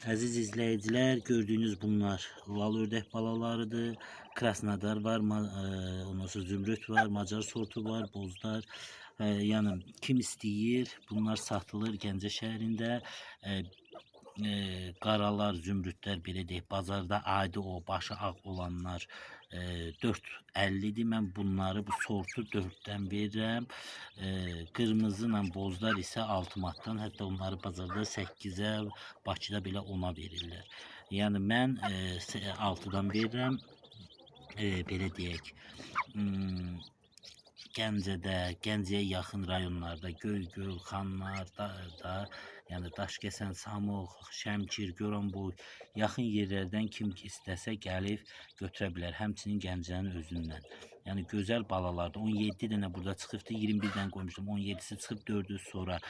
Əziz izləyicilər, gördüyünüz bunlar lal ördək balalarıdır. Krasnodar var, ondan sonra zümrüt var, Macar sortu var, bozlar. Yəni kim istəyir, bunlar satılır Gəncə şəhərində. Qaralar, zümrütlər belə deyək, bazarda adi o başı ağ olanlar 4.50-dir. Mən bunları, bu sortu 4-dən verirəm. Qırmızı ilə bozlar isə 6 manatdan, hətta onları bazarda 8-ə, Bakıda belə 10-a verirlər. Yəni mən 6-dan verirəm. Belə deyək, Gəncədə, Gəncəyə yaxın rayonlarda, Göygöl, Xanlar, da, yəni Daşkəsən, Samux, Şəmkir, Goranboy, yaxın yerlərdən kim ki istəsə gəlib götürə bilər. Həmçinin Gəncənin özündən. Yəni gözəl balalardır. 17 dənə burada çıxıbdı, 21 dənə qoymuşdum. 17-si çıxıb, 4-ü sonra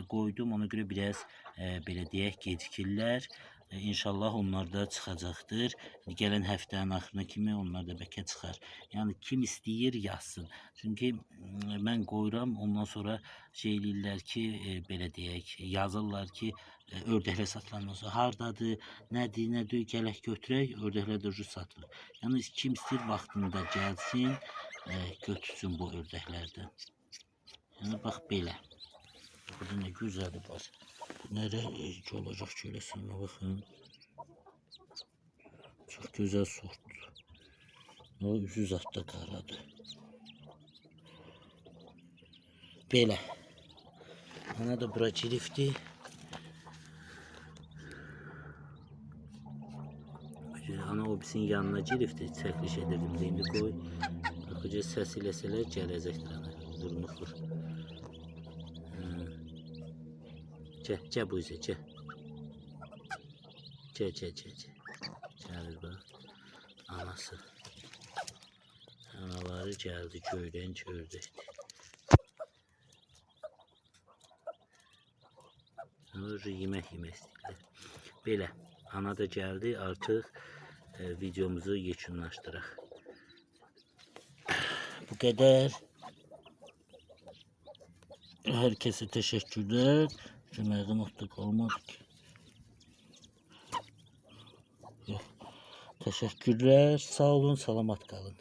qoydum. Ona görə biraz belə deyək, gecikirlər. İnşallah onlar da çıxacaqdır. Gələn həftənin axırına kimi onlar da bəlkə çıxar. Yəni kim istəyir yazsın. Çünki mən qoyuram, ondan sonra şey eləyirlər ki, belə deyək, yazırlar ki, ördəklər satılan olsa hardadır, nədir, nədir, gələk götürək, ördəklər də ucuz satılır. Yəni kim istəyir vaxtında gəlsin, götürsün bu ördəklərdən. Yəni bax belə. Burada nə gözəli var. Bu nə rəng olacaq görəsən, baxın. Çox gözəl sortdur. O üzü zat da qaradır. Belə. Ana da bura girifdi. Ana o birisinin yanına girifdi. Çəkiliş edirdim də indi qoy. Baxıcı səs eləsələr gələcəkdir ana. Vurnuxur. Gəl, gəl bu üzə, gəl. Gəl, gəl, gəl, gəl. Gəlir bax. Anası. Anaları gəldi, göyrən ördəkdir. Sonra yemək yemək istəyirlər. Belə, ana da gəldi, artıq videomuzu yekunlaşdıraq. Bu qədər. Herkese teşekkürler. Cümlədə nokta kalmadı ki. Yox. Təşəkkürlər. Sağ olun, salamat qalın.